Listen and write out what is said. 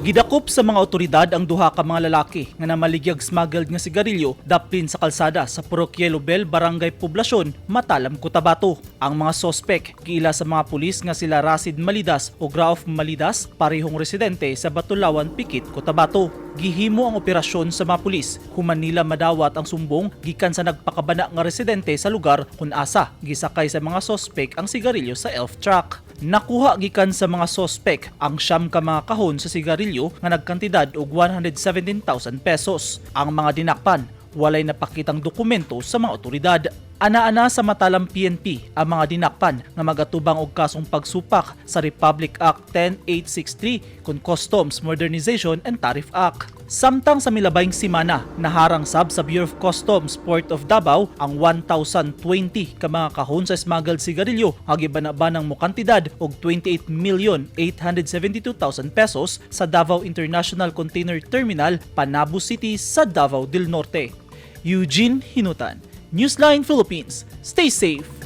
Gidakop sa mga otoridad ang duha ka mga lalaki nga namaligyag smuggled nga sigarilyo daplin sa kalsada sa Purok Yellow Bell, Barangay Poblasyon, Matalam, Cotabato. Ang mga sospek giila sa mga pulis nga sila Rasid Malidas o Rauf Malidas, parehong residente sa Batulawan, Pikit, Cotabato. Gihimo ang operasyon sa mga pulis human nila madawat ang sumbong gikan sa nagpakabana nga residente sa lugar kung asa gisakay sa mga sospek ang sigarilyo sa elf truck. Nakuha gikan sa mga sospek ang 9 ka mga kahon sa sigarilyo nga nagkantidad og 117,000 pesos. Ang mga dinakpan walay napakitang dokumento sa mga otoridad. Ana-ana sa Matalam PNP ang mga dinakpan nga magatubang og kasong pagsupak sa Republic Act 10863 kon Customs Modernization and Tariff Act. Samtang sa milabayng simana, naharang sab sa Bureau of Customs Port of Davao ang 1,020 ka mga kahon sa smuggled sigarilyo nga gibanabanang mokantidad og 28,872,000 pesos sa Davao International Container Terminal, Panabo City sa Davao del Norte. Eugene Hinutan, Newsline Philippines. Stay safe.